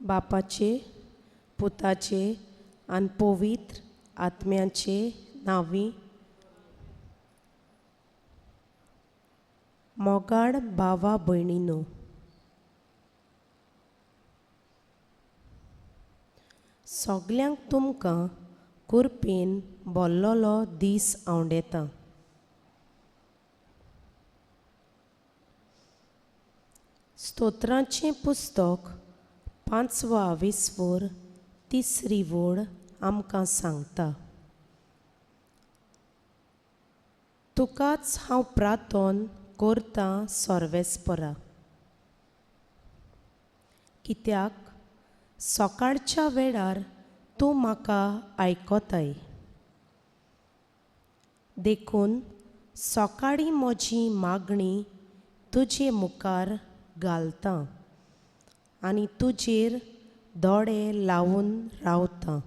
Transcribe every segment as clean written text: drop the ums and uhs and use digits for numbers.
बापाचे, पुताचे आनी पवित्र आत्म्याचे नांवी. मोगाड भावा भयणीनो, सगल्यांक तुमकां कुरपेन बोल्लोलो दीस आवडेता. स्तोत्राचें पुस्तक 5वा विस्वोर 3री वळ आमकां सांगता, तुकाच हांव प्रार्थन करतां सर्वेस्परा, कित्याक सकाळच्या वेळार तूं म्हाका आयकताय. देखून सकाळीं म्हजी मागणी तुजे मुखार घालता आनी तुजेर दोळे लावन रावता.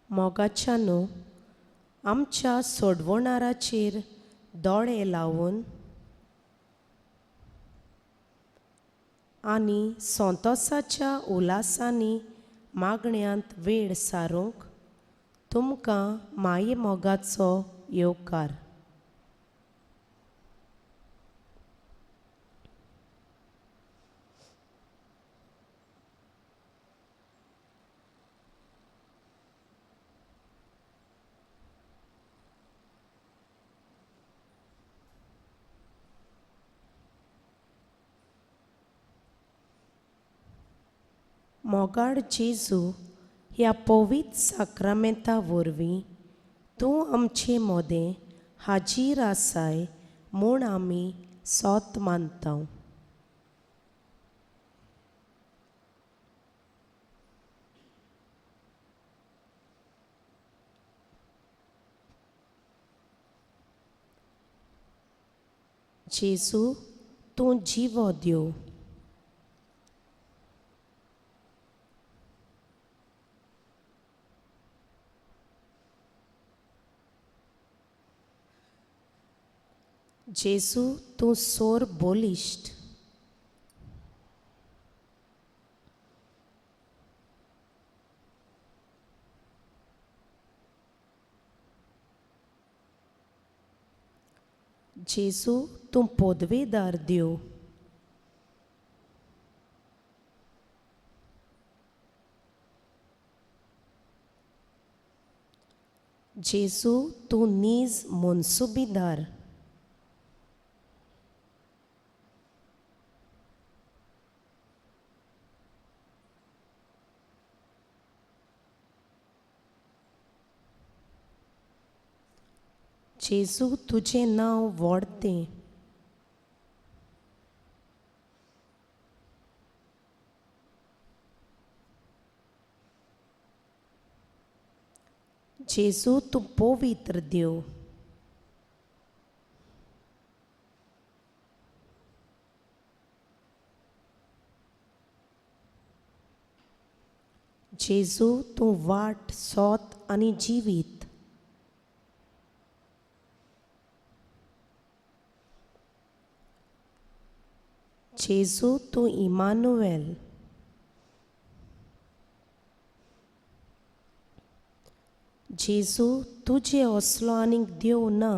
मोगाच्यानो, आमच्या सोडवणाराचेर दोळे लावन आनी संतोसाच्या उल्हासांनी मागण्यांत वेळ सारूंक तुमकां माये मोगाचो येवकार. मोगाड जेजू, ह्या पवित्र साक्रामेंता वरवीं तूं आमचे मदें हाजीर आसाय म्हूण आमी सोत मानता. जेजू, तूं जिवो देव. जेजू, तूं सोर बलिश्ट. जेजू, तूं पदवेदार देव. जेजू, तूं नीज मनसुबीदार. जेजू, तुजें नांव व्हडतें. जेजू, तूं पवित्र देव. जेजू, तूं वाट, सोत आनी जिवीत. जेजू, तूं इमानुएल. जेजू, तुजे असलो आनीक देव ना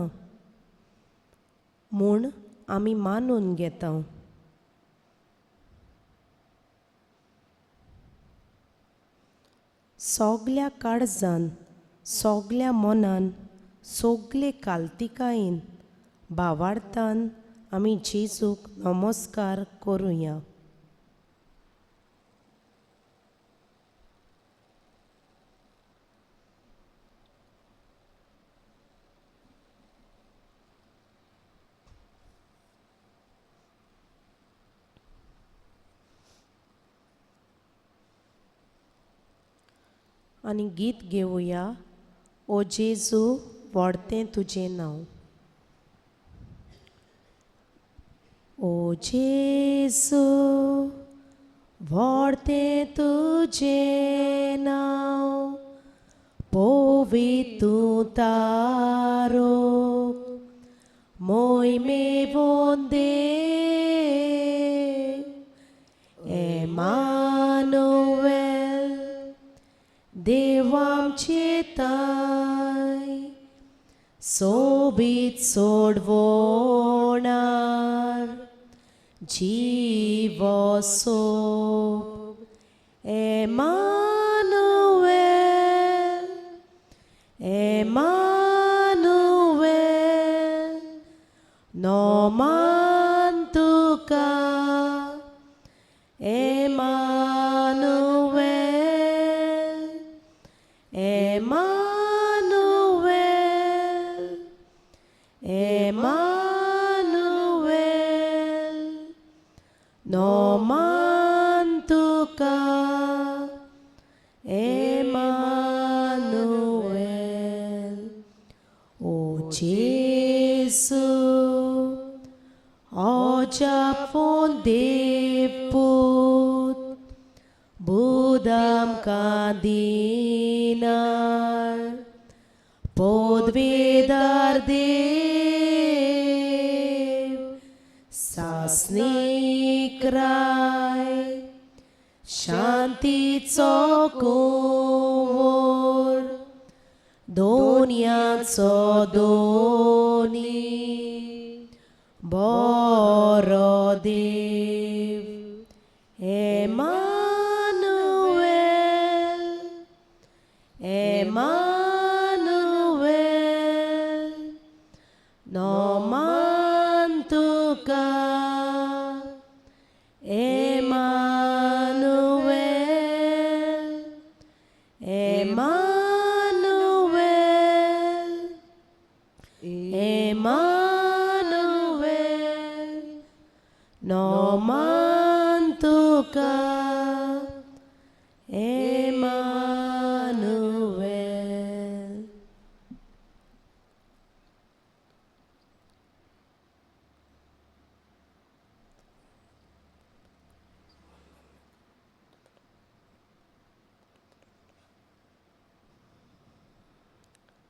म्हूण आमी मानून घेता. सगल्या काळजान, सगल्या मनान, सगले कालतिकायेन, भावार्थान आमी जेजूक नमस्कार करुया. आनी गीत घेवया, ओ जेजू व्हडतें तुजें नांव. ओ जेजू व्हडतें तुजें नांव, पवित्र तारो मोहिमेवोन देव एमानुएल देव आमचे ताय सोबीत सोडवणार जीवो सोब एमानुएल एमानुएल नोमान तुका एमानुएल एमानुएल एमानुएल नोमान तुका एमानुएल। ओ जेसू अजापून देवपूत बुदामकां दिनार पदवेदार देव सासणीक राय शांतीचो कुंवर दोनयांचो दोनी बरो देव एमानुएल एमानुएल नोमान तुका एमानुएल एमानुएल एमानुएल नोमान तुका एमानुएल।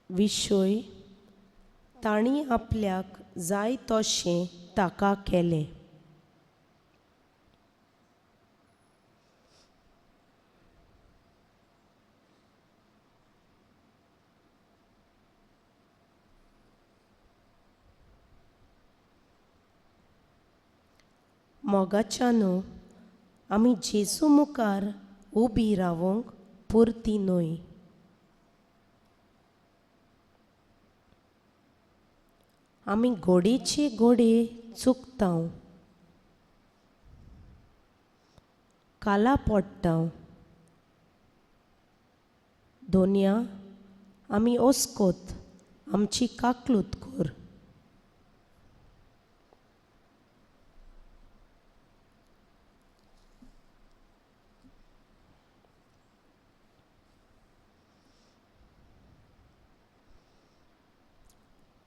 विशय तांणी आपल्याक जाय तशें ताका केलें। मोगाच्यानो आमी जेजू मुखार उबी रावंक पुरती न्हय। आमी गोडेचे गोडे चुकता, काला पडटा। दोनया आमी ओस्कोत आमची काकलूत कर।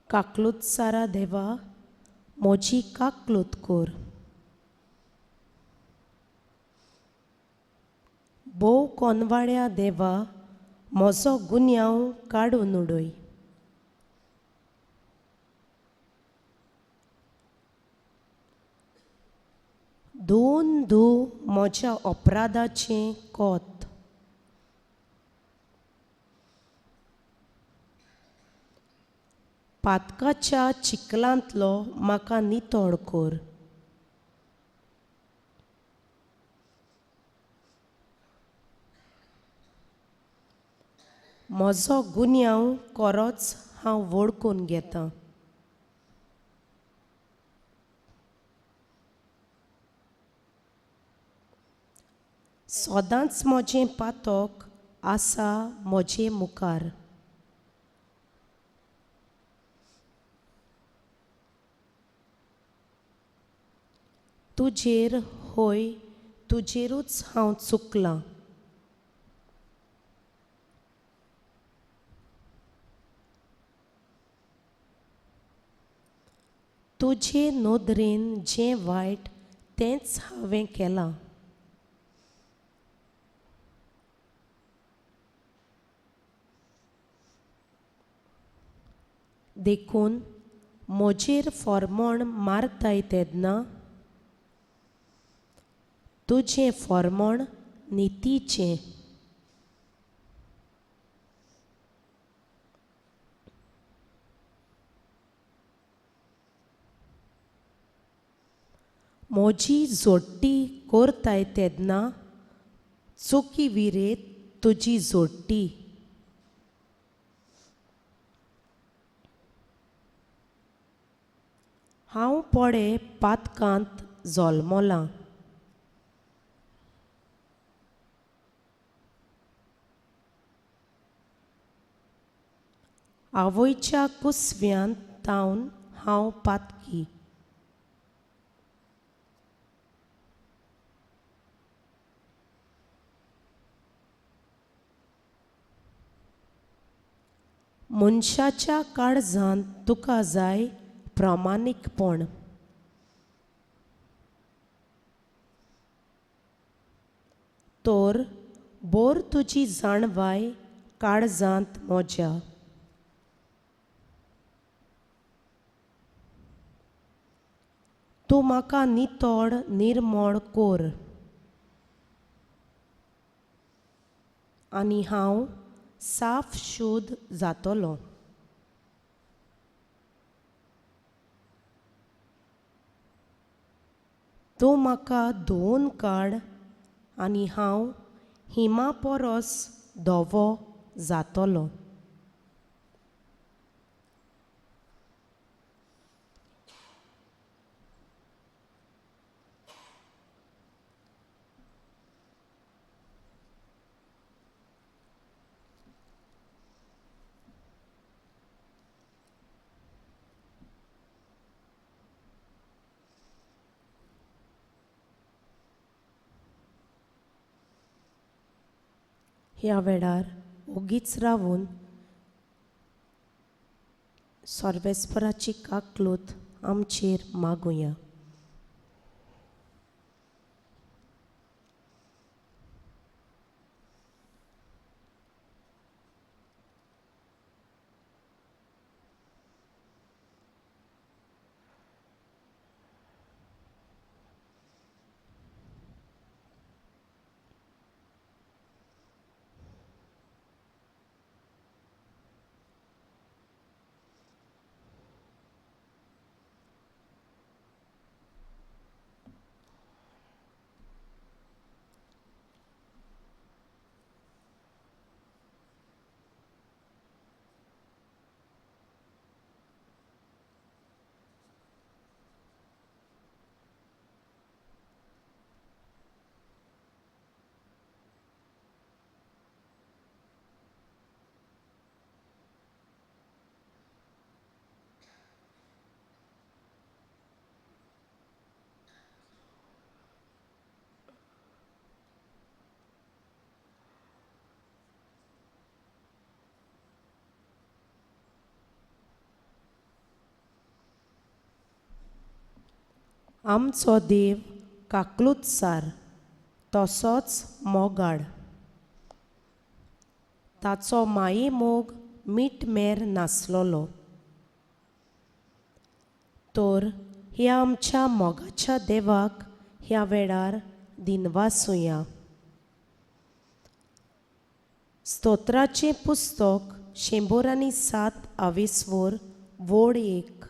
काकलूत सारा देवा म्हजी काकलूत कर। भोव कोनवाड्या देवा म्हजो गुन्यांव काडून उडय। दोन धूव म्हज्या अपराधाचें कोत। पातकाच्या चिखलांतलो म्हाका नितळ कर। म्हजो गुन्यांव खरोच हांव वळखून घेतां। सदांच म्हजें पातक आसा म्हजे मुखार। तुजेर होय तुजेरूच हांव चुकलां। तुजे नदरेन जें वायट तेंच हांवें केलां। देखून म्हजेर फॉर्मोण मारताय तेन्ना तुजें फॉर्मोण नितीचें. म्हजी जोडटी करताय तेन्ना चुकी विरेत तुजी जोडटी. हांव पडे पातकांत जल्मलां. आवयच्या कुसव्यांत तावन हांव पातकी. मनशाच्या काळजांत तुका जाय प्रामाणीकपण. तर बोर तुजी जाणवाय काळजांत म्हज्या. तूं म्हाका नितळ निर्मळ कर आनी हांव साफ शुद्ध जातलो. तूं म्हाका धुवून काड आनी हांव हिमा परस धवो जातलो. ह्या वेळार ओगीच रावून सर्वेस्पराची काकलूत आमचेर मागुया. आमचो देव काकलूतसार तसोच मोगाड. ताचो माये मोग मीटमेर नासलोलो. तर ह्या आमच्या मोगाच्या देवाक ह्या वेळार दिनवासुया. स्तोत्राचें पुस्तक 107 आवेस्वर वोड 1.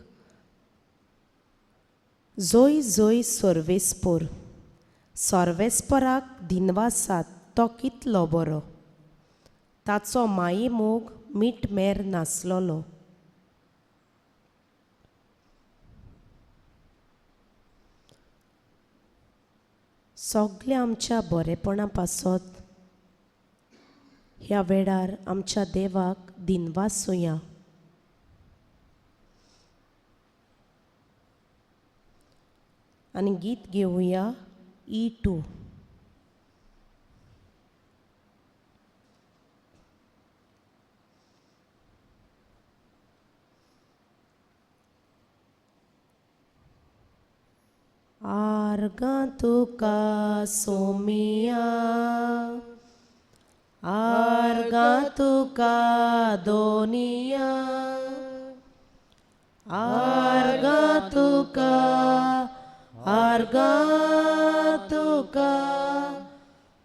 जोय जोय सर्वेस्पोर. सर्वेस्पराक दिनवासात तो कितलो बरो. ताचो माये मोग मीटमेर नासलोलो. सगळ्या आमच्या बरेपणा पासत ह्या वेळार आमच्या देवाक दिनवासुया. आनी गीत घेवया E2. आर्गां तुका सोमिया, आर्गां तुका दोनिया, आर्गां तुका, आर्गां तुका,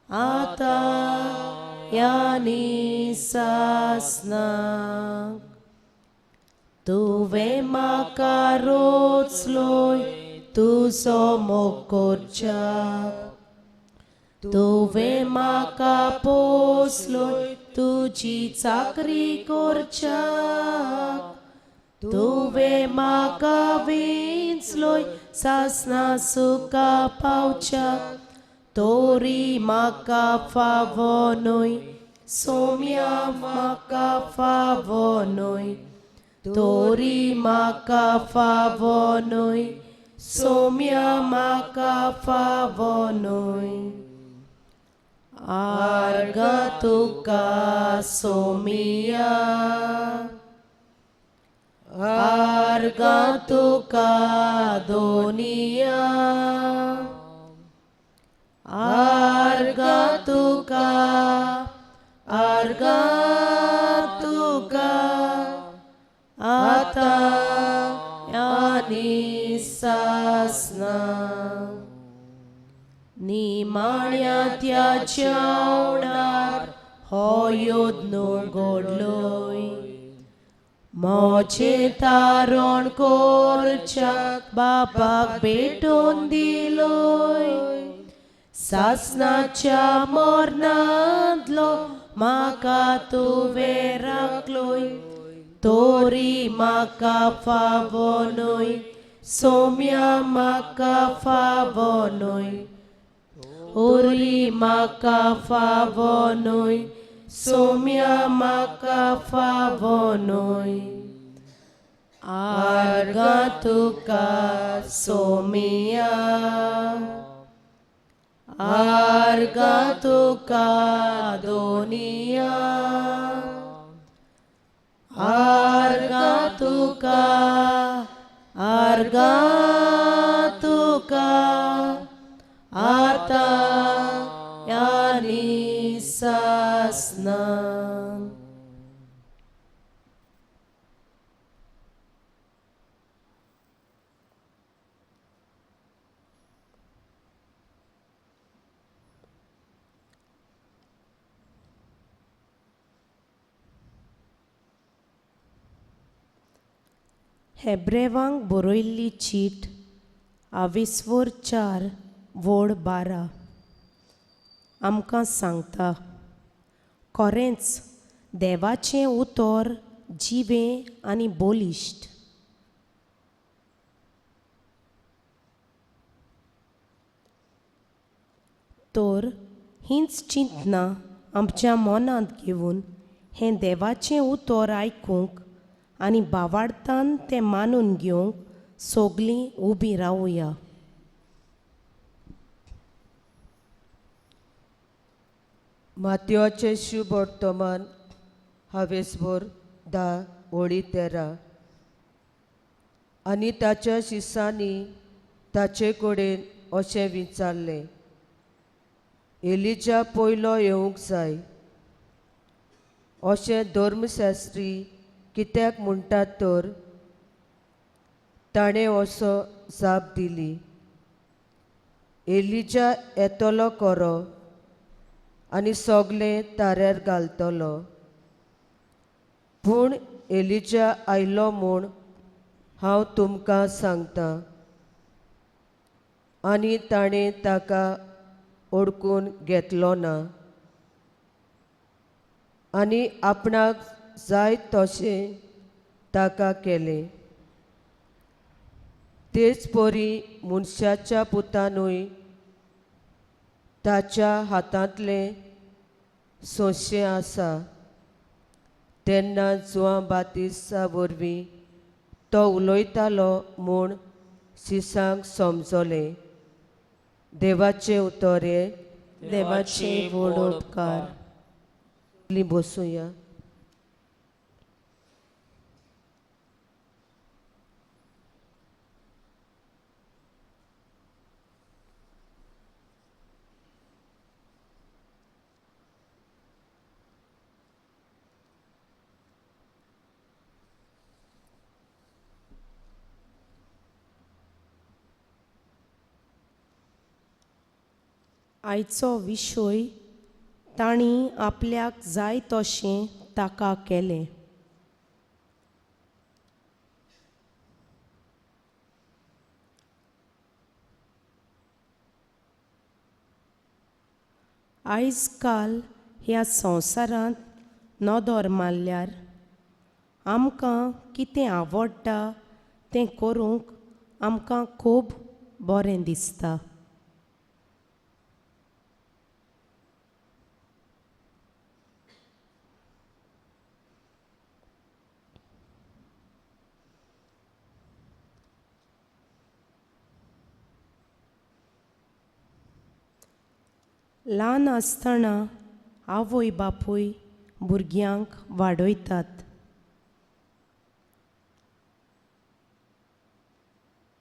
आतां आनी सासणाक. तुवें म्हाका रोचलोय तुजो मोग करच्याक, तुवें म्हाका पोसलोय तुजी चाकरी करच्याक, तुवें म्हाका विंचलोय सासणा सुखा पावच्याक, तोरी म्हाका फावो न्हय सोम्या म्हाका फावो न्हय, तोरी म्हाका फावो न्हय सोम्या म्हाका फावो न्हय. आर्गां तुका सोमिया, आर्गां तुका दोनिया, आर्गां तुका, आर्गां तुका, आतां आनी सासणाक. निमाण्या त्या जेवणार हो यत्न घडलोय, म्हजें तारण करच्याक बापाक भेटून दिलोय, सासणाच्या मरणांतलो म्हाका तुवें राखलोय, तोरी म्हाका फावो न्हय सोम्या म्हाका फावो न्हय, ओरी म्हाका फावो न्हय सोम्या म्हाका फावो न्हय. आर्गां तुका सोमिया, आर्गां तुका दोनिया, आर्गां तुका, आर्गां तुका, आतां आनी सासणाक. हेब्रेवांक बरयल्ली चीट आविस्वोर 4 वोड 12 आमकां सांगता, खरेंच देवाचें उतर जिवें आनी बलिश्ट. तर हींच चिंतनां आमच्या मनांत घेवन हें देवाचें उतर आयकूंक आनी बावाडतान तें मानून घेवंक सगलीं उबीं रावया. मातयोचें शुभ वर्तमान हावेसभर 10 ओळी 13. आनी ताच्या शिसांनी ताचे कडेन अशें विचारलें, एलिजा पयलो येवंक जाय अशें धर्मशास्त्री कित्याक म्हणटात तर? ताणें असो जाप दिली, एलिजा येतलो खरो आनी सगलें ताऱ्यार घालतलो, पूण एलिजा आयलो म्हूण हांव तुमकां सांगतां. आनी ताणें ताका ओडकून घेतलो ना आनी आपणाक जाय तशें ताका केलें. तेच परी मनशाच्या पुतानूय ताच्या हातांतलें सोंशें आसा. तेन्ना जुआं बातिस्ता वरवीं तो उलयतालो म्हूण शिसांक समजलें. देवाचें उतर हें. देवाचे व्हड उपकार. बसुया. आयचो विशय तांणी आपल्याक जाय तशें ताका केलें. आयज काल ह्या संवसारांत नदर मारल्यार आमकां कितें आवडटा तें करूंक आमकां खूब बरें दिसता. ल्हान आसतना आवय बापूय भुरग्यांक वाडयतात.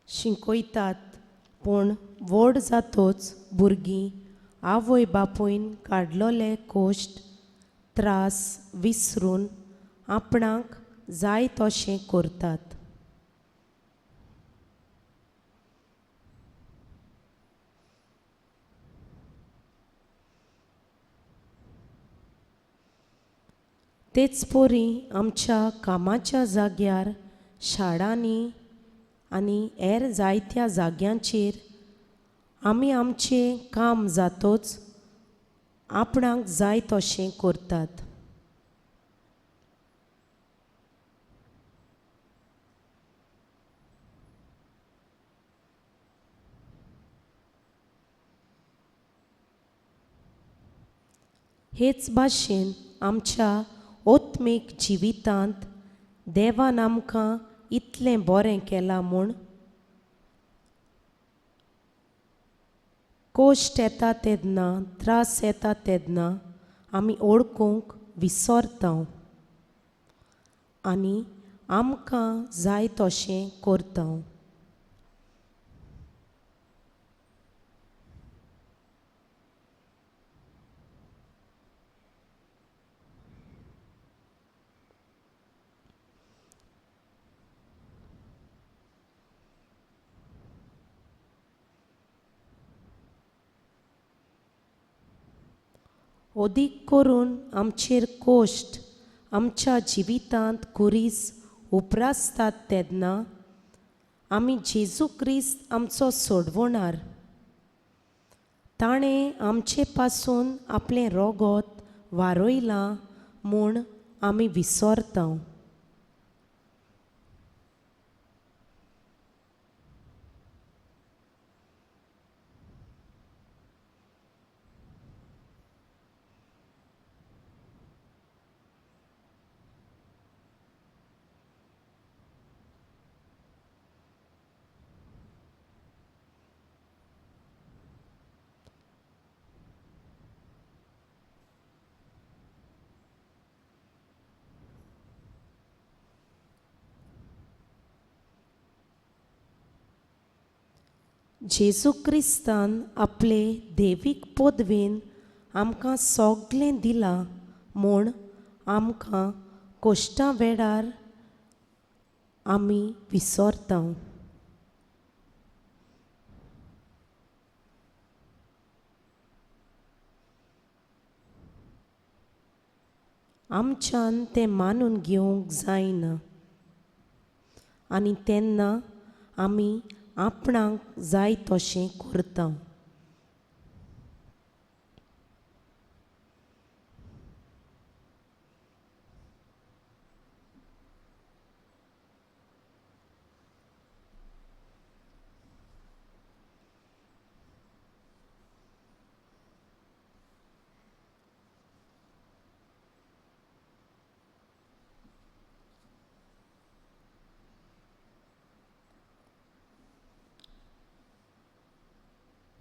शिकयतात, पूण व्हड जातच भुरगीं आवय बापूयन काडलोले कश्ट त्रास विसरून आपणाक जाय तशें करतात. तेच परी आमच्या कामाच्या जाग्यार, शाळांनी आनी हेर जायत्या जाग्यांचेर आमी आमचें काम जातच आपणाक जाय तशें करतात. हेच भाशेन आमच्या आत्मीक जिवितांत देवान आमकां इतलें बरें केलां म्हूण कश्ट येता तेन्ना, त्रास येता तेन्ना आमी ओळखूंक विसरता आनी आमकां जाय तशें करता. अदीक करून आमचेर कश्ट आमच्या जिवितांत कुरीस उप्रासतात तेन्ना आमी जेजू क्रिस्त आमचो सोडवणार, ताणें आमचे पासून आपलें रोगोत वारयलां म्हूण आमी विसरता. जेजू क्रिस्तान आपले देवीक पदवेन आमकां सगळें दिलां म्हूण आमकां कश्टां वेळार आमी विसरता. आमच्यान तें मानून घेवंक जायना आनी तेन्ना आमी आपणाक जाय तशें करता.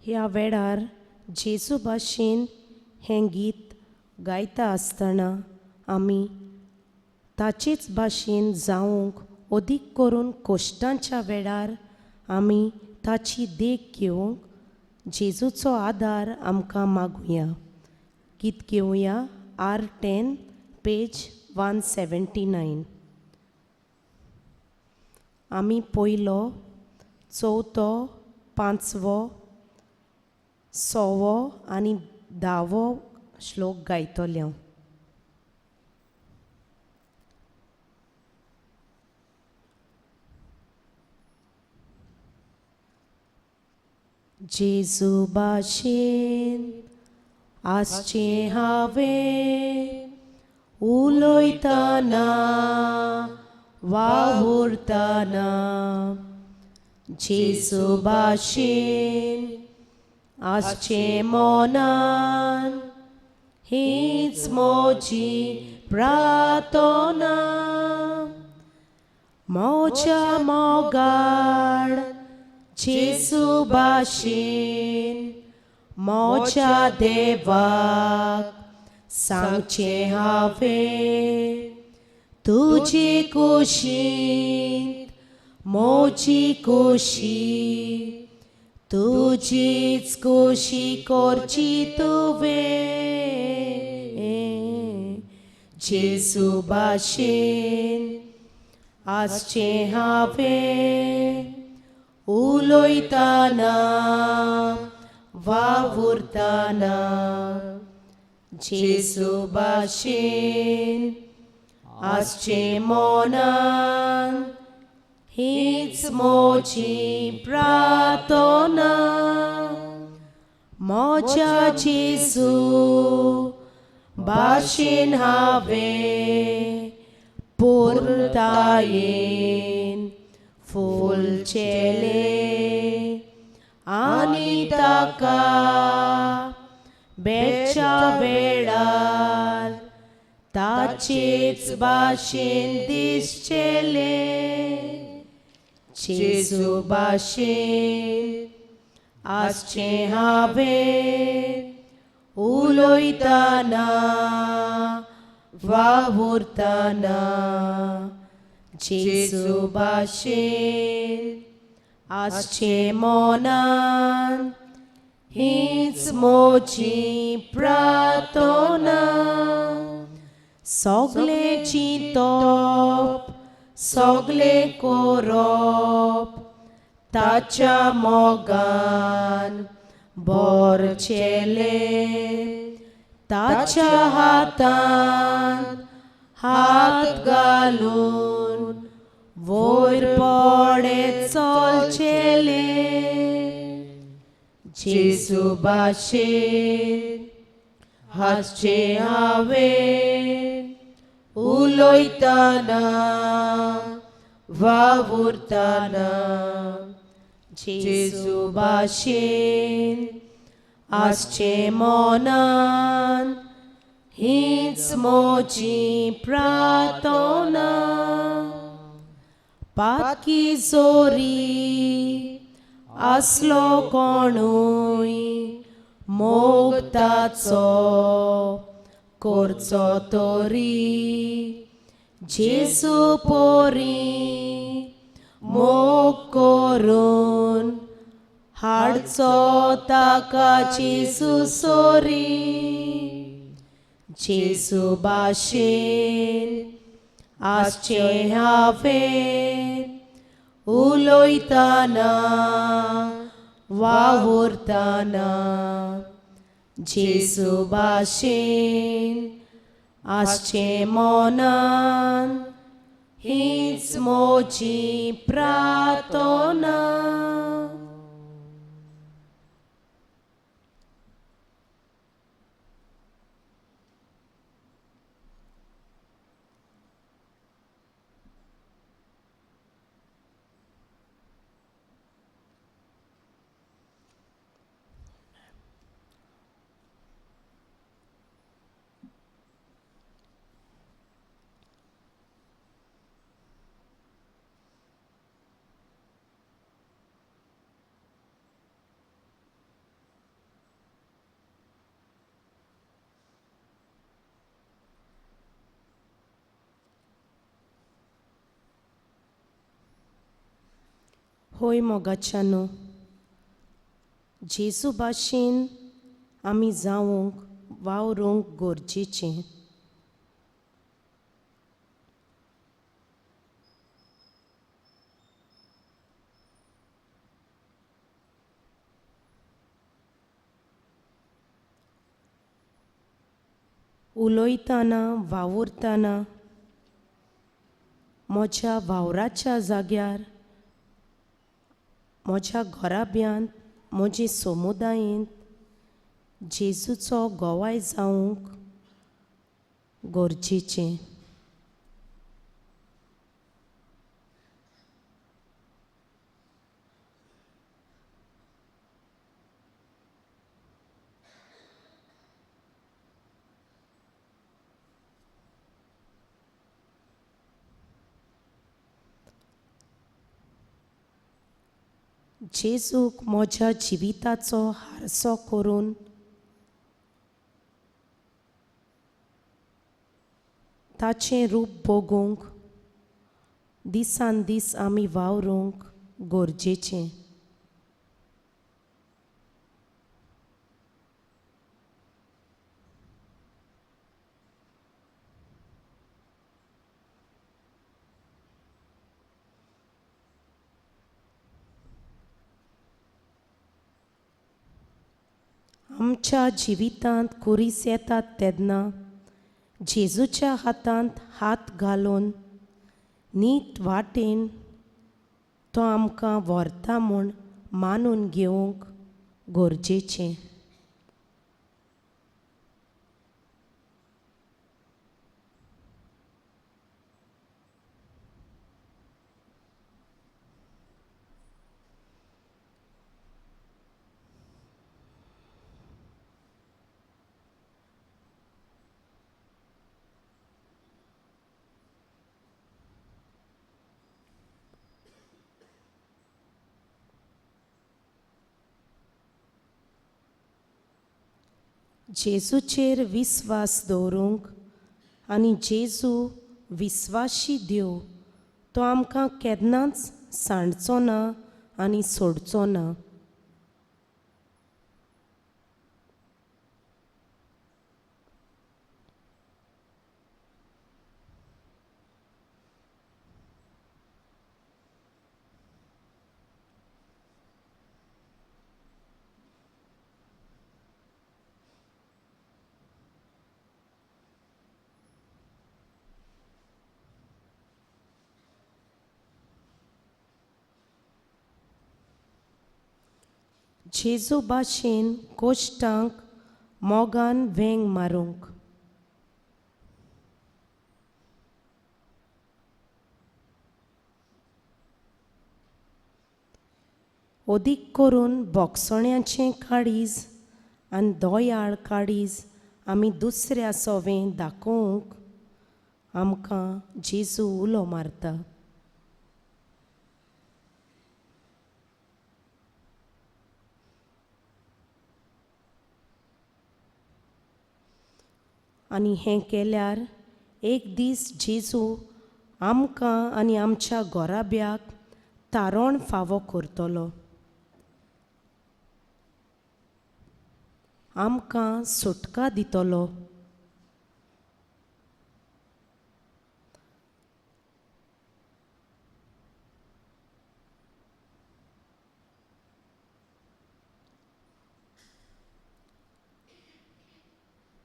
ह्या वेळार जेजू भाशेन हें गीत गायता आसतना आमी ताचेच भाशेन जावंक अदीक करून कश्टांच्या वेळार आमी ताची देख घेवंक जेजूचो आदार आमकां मागुया. गीत घेवया R10 page 179. आमी पयलो, चवथो, पांचवो, सवो आनी धावो श्लोक गायतलें हांव. जेजू भाशेन आसचें हांवें उलयतना वावुरतना, जेजू भाशेन आसचें मनान हीच म्हजी प्रार्थना. म्हज्या मोगाळ जेजू भाशेन म्हज्या देवाक सांगचें हांवें, तुजी कुशींत म्हजी कुशी, तुजीच कुशी करची तुवें. जेजू भाशेन आसचें हांवें उलयतना वावुरतना, जेजू भाशेन आसचें मनान हीच म्हजी प्रार्थना. म्हज्या जेजू भाशेन हांवें पुर्तायेन फुलचेलें आनी ताका भेटच्या वेळार ताचेच भाशेन दिसचेलें. जेजू भाशेन आसचें हांवें उलयतना वावुरतना, जेजू भाशेन आसचें मनान हीच म्हजी प्रार्थना. सगलें चिंतप सगलें करप ताच्या मोगान भरचेलें, ताच्या हातान हात घालून वयर पडे चलचेलें. जेजू भाशेन हांसचें हांवें उलयतना वावुरतना, जेजू भाशेन आसचें मनान हीच म्हजी प्रार्थना. पाकी जोरी आसलो कोणूय मोग ताचो करचो तरी, जेजू परी मोग करून हाडचो ताका जेजू सोरी. जेजू भाशेन आसचें हांवें उलयतना वावुरतना, जेजू भाशेन आसचें मनान हीच म्हजी प्रार्थना. होय मोगाच्यानो, जेजू भाशेन आमी जावंक वावरूंक गरजेचें. उलयतना वावुरतना म्हज्या वावराच्या जाग्यार, म्हज्या घराब्यांत, म्हजे समुदायेंत जेजूचो गवाय जावंक गरजेचें. जेजूक म्हज्या जिविताचो हारसो करून ताचें रूप बगूंक दिसान दीस आमी वावरूंक गरजेचें. आमच्या जिवितांत कुरीस येतात तेन्ना जेजूच्या हातांत हात घालून नीट वाटेन तो आमकां व्हरता म्हूण मानून घेवंक गरजेचें. जेजूचेर विस्वास दवरूंक आनी जेजू विस्वाशी देव तो आमकां केन्नाच सांडचो ना आनी सोडचो ना. जेजू भाशेन कोश्टांक मोगान वेंग मारूंक. अदीक करून बोगसण्याचें काळीज आनी दोयाळ काळीज आमी दुसऱ्या सोवें दाखोवंक आमकां जेजू उलो मारता. आनी हें केल्यार एक दीस जेजू आमकां आनी आमच्या घराब्याक तारण फावो करतलो, आमकां सुटका दितलो.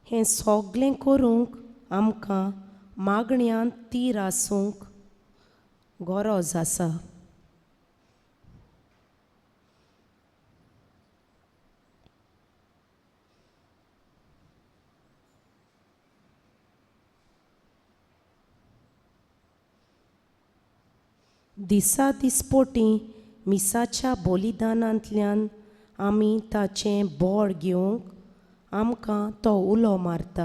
हें सगळें करूंक आमकां मागण्यांत तीर आसूंक गरज आसा. दिसा दिसपोटी मिसाच्या बलिदानांतल्यान आमी ताचें बळ घेवंक आमकां तो उलो मारता.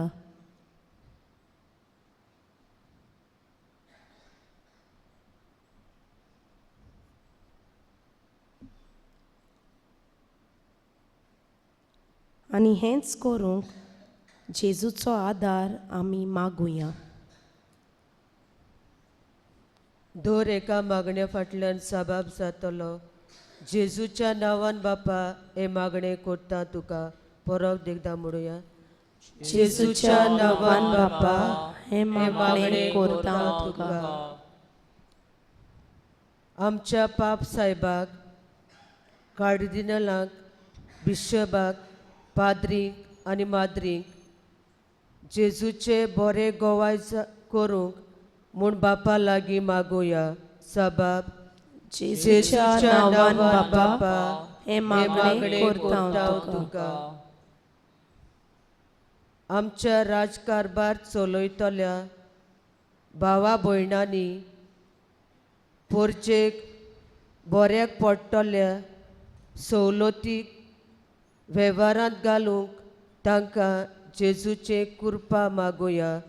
आनी हेंच करूंक जेजूचो आदार आमी मागुया. दर एका मागण्या फाटल्यान साबाब जातलो. जेजूच्या नांवान बापा हे मागणें करता तुका परत एकदां म्हणुया. जेजूच्या नांवान बापा हे मागणें करता तुका. आमच्या पाप सायबाक, कार्दिनलाक, बिशपाक, पाद्रींक आनी माद्रींक, जेजूचे बरे गोवाय करूंक म्हूण बापा लागीं मागुया. सबाब जेजूच्या नांवान बापा हें मागणें करता तुका. आमच्या राजकारभार चलयतल्या भावा भयणांनी पोरचेक बऱ्याक पडटल्या सवलतीक वेव्हारांत घालूंक तांकां जेजूचे कृपा मागुया.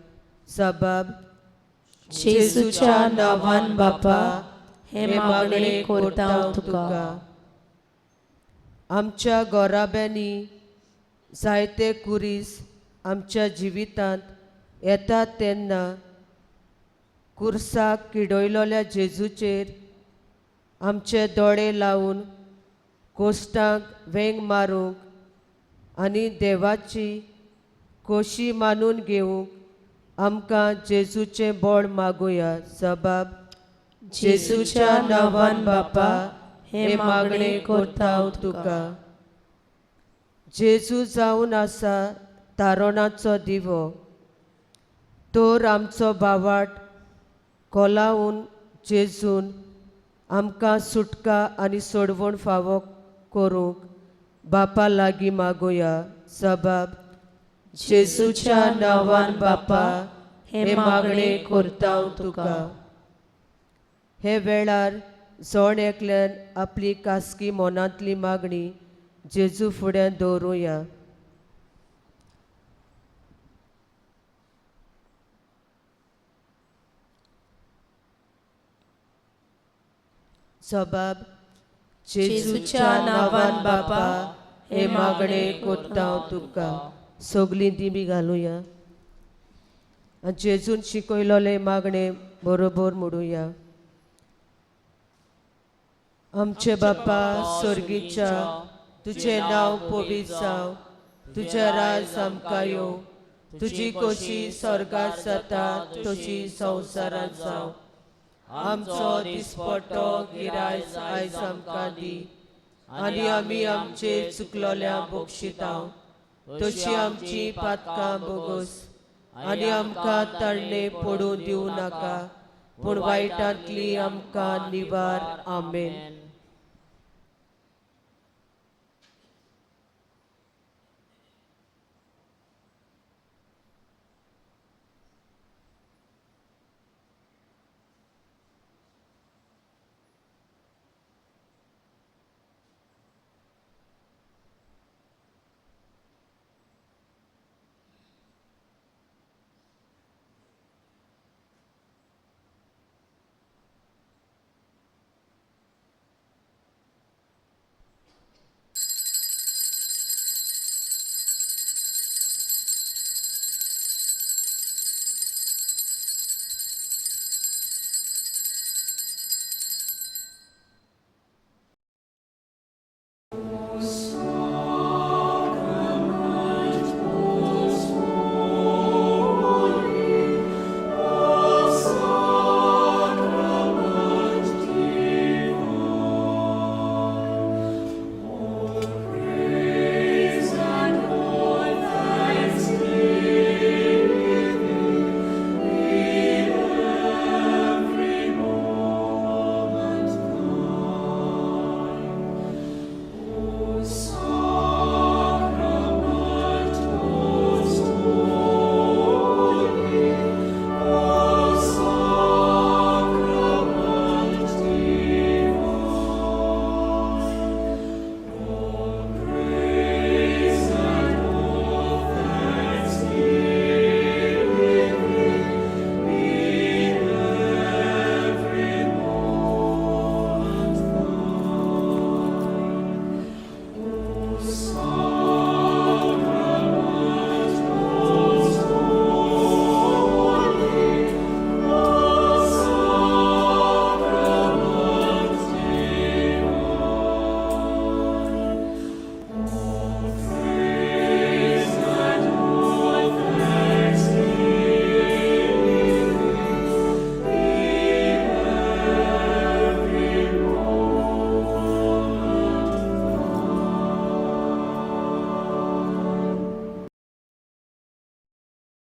सबाब जेजूच्या नांवान बापा हें मागणें करता तुका. आमच्या गोराब्यांनी जायते कुरीस आमच्या जिवितांत येतात तेन्ना कुर्साक किडयलोल्या जेजूचेर आमचे दोळे लावन कोश्टांक वेंग मारूंक आनी देवाची खोशी मानून घेवंक आमकां जेजूचें बळ मागुया. सबाब जेजूच्या नांवान बापा हें मागणें करता तुका. जेजू जावन आसा तारणाचो दिवो, तर आमचो बावाट कोलावन जेजून आमकां सुटका आनी सोडवण फावो करूंक बापा लागीं मागुया. सबाब जेजूच्या नांवान बापा हें मागणें करता तुका. हे वेळार जण एकल्यान आपली खासगी मनांतली मागणी जेजू फुड्यान दवरुया. सबाब जेजूच्या नांवान बापा हें मागणें करता तुका. सगलीं दिमी घालुया आनी जेजून शिकयलोलें मागणें बरोबर म्हणुया. आमचे बापा स्वर्गीच्या, तुजें नांव पवित्र जावं, तुजें राज आमकां येवं, तुजी खोशी स्वर्गांत जाता तशी संवसारांत जावं. आमचो दिसपट्टो गिरायस आयज आमकां दी आनी आमी आमचे चुकलोल्या बक्षितांव तशी आमची पातकां बोगस आनी आमकां ताणें पडूं दिवं नाका, पूण वायटांतली आमकां निवार. आमेन.